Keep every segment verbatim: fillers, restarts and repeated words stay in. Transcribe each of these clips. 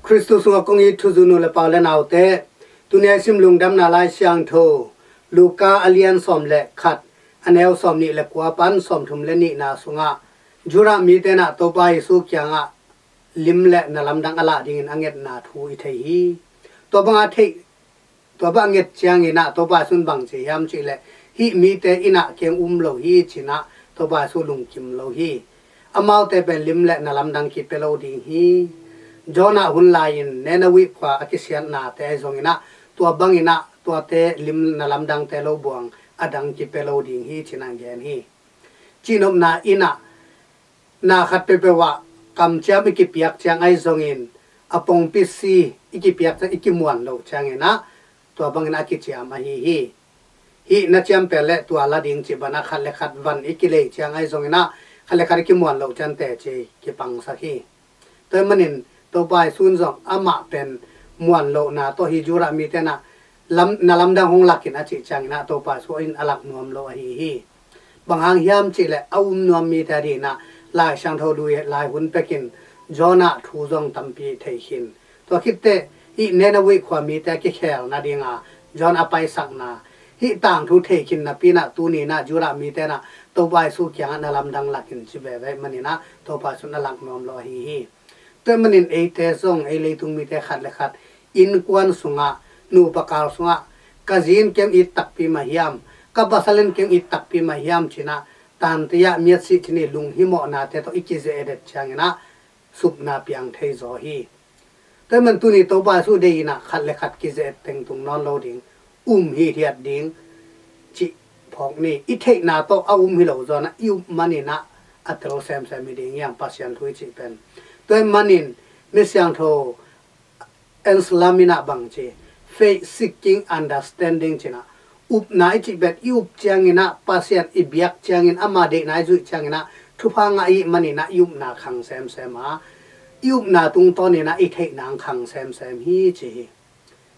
Khristu sungah kong it thuzui nu le pa u le naute, tuni a i sim lungdamna Lai Siangtho Luka a lian sawm le khat, a neu sawm nih le kua pan sawm thum le nihna sungah Judah mite in ah Topa Jesu kiangah lim le na lamdang a lah dingin a ngetna thu i thei hi. Tua banga theih, tua banga nget ciangin ah Topa Jesu in bang ci hiam cih leh, hih mite in ah kei hong um lo hi ci-in ah Topa Jesu lungkim lo hi. Amaute pen lim le na lamdang kipia lo ding hi. Jonah hun lai-in Nineveh khua a kisiatnate ahi zongin ah, tua bangin ah tuate lim na lamdangte lo buang a dang kipia lo ding hi ci-in ah gen hi. Cihnopna in ah, na khat peuhpeuh ah kamciam i kipiak ciang ahi zongin, a pongpi si i kipiak ciang, i kimuan loh ciangin ah, tua bangin a kiciam ahi hi. Hih na ciam pen le tua la ding cih bana khat le khat van i kilei ciang ahi zongin ah, khat le khat i kimuan loh ciang teci kipangsak hi. Tua ahih manin Topa Jesu in zong amah pen muan lohna tawh hi Judah mite in ah lam, na lamdang hong lak in a cih ciangin ah Topa Jesu in a lak nuam lo ahi hi. Bang hang hiam cih leh a um nuam mite adingin ah Lai Siangtho lui lai hun pekin Jonah thu zong tampi thei khin. Tua khit teh hih Nineveh khua mite a kikhel nadinga Jonah a paisakna, hih tangthu thei khin napi-in ah tuni-in ah Judah mite in ah Topa Jesu kiangah na lamdang lak in ci veve ahih manin ah Topa Jesu in a lak nuam lo ahi hi. Tua ahih manin eite zong, ei leitung mite khat le khat innkuan sungah, nupa kal sungah, ka zi in kei hong it takpi mah hiam, ka pasal in kei hong it takpi mah hiam ci-in ah, tanti ah miatsih ci-in i lunghimawhnate tawh i kizeh et ciangin ah supna piang thei zaw hi. Tua ahih manin tuni Topa Jesu deih in ah khat le khat kizeh et teng tung nawn lo ding, um hithiat ding cih phawk ni. I theihna tawh a um hi lo zaw-in ah i up manin ah a tel semsem hi ding hi hang, Pasian thu i cih pen. Tua ahih manin mi siangtho Anselm in ah bang ci, faith seeking understanding ci-in ah, upna i cih pen i up ciangin ah, Pasian i biak ciangin, ama deihna i zuih ciangin ah thupha ngah i hih manin ah i upna khang semsem a, i upna tungtawnin ah i theihna khang semsem hi ci hi.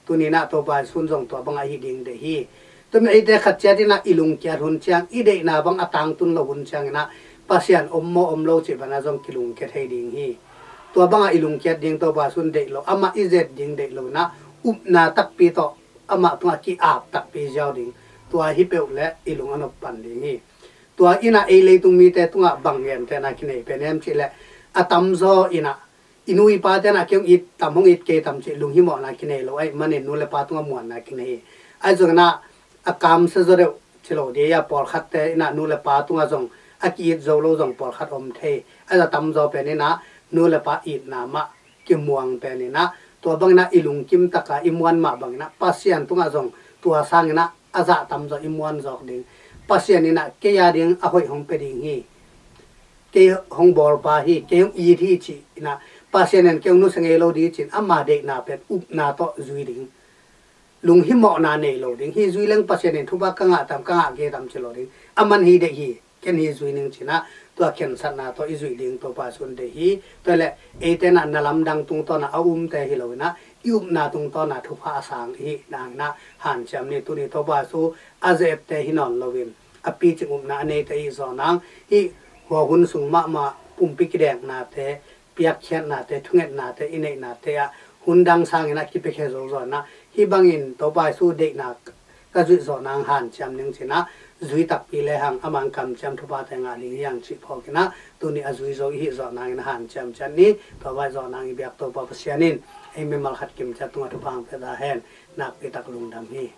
Tuni-in ah Topa Jesu in zong tua bangah hih ding deih hi. Tua ahih manin eite khat ciat in ah i lungkiat hun ciang, i deihna bang a tangtun lo hun ciangin ah Pasian om maw om lo cih bana zong kilungkia thei ding hi. Tua bangah i lungkiat ding Topa Jesu in deih lo, amah i zet ding deih lo-in ah upna takpi tawh amah tungah ki-ap takpi ziau ding. Tua hi peuh leh i lung a nop pan ding hi. Tua in ah ei leitung mite tungah bang gentehna kinei pen hiam cih leh, a tamzaw in ah i nu i pate in ah kei hong it tam, hong it kei tam cih lunghimawhna kinei lo ahih manin nu le pa tungah muanna kinei hi. Ahi zongin ah a kamsia zaw deuh ci lo ding a, pawlkhatte in ah nu le pa tungah zong a ki-it zo lo zong pawlkhat om thei. Ahi zong a tamzaw pen in ah nu le pa itna mah kimuang pen in ah, tua bangin ah i lungkim tak a i muan mah bangin ah Pasian tungah zong tua sangin ah a zah tamzaw i muan zawk ding. Pasian in ah kei a ding a hoih hong pia ding hi. Kei hong bawlpa hi, kei hong it hi ci-in ah, Pasian in kei hong nusia ngei lo ding ci-in ama deihna pen upna tawh zui ding. Lunghimawhna nei lo ding. Hih zui leng Pasian in thupha ka ngah tam, ka ngah kei tam ci lo ding. Aman hih deih hi, ken hih zui ning ci-in ah tua khensatna tawh i zuih ding Topa Jesu in deih hi. Tua leh eite in ah na lamdang tungtawn ah a umte hi lo-in ah, i upna tungtawn ah thupha a sang i hih nang in ah hanciam ni. Tuni Topa Jesu a ze-ette hi nawn loin, a picing upna a neite i hih zawh nang, hih hua hun sung mahmah pumpi kideknate, piakkhiatnate, thungetnate, i neihnate ah hun dang sangin ah kipiakhia zo zawh in ah, hih bangin Topa Jesu deihna ka zuih zawh nang hanciam ning ci-in ah, zui takpi lehang a man kamciam thuphate ngah ding hi hang cih phawkin ah, tuni a zui zo i hih zawh nangin hanciam ciat ni. Tua bang i zawh nang i biak Topa Pasian in ei mimal khat kim ciat tungah thupha hong pia ta hen. Nakpi tak lungdam hi.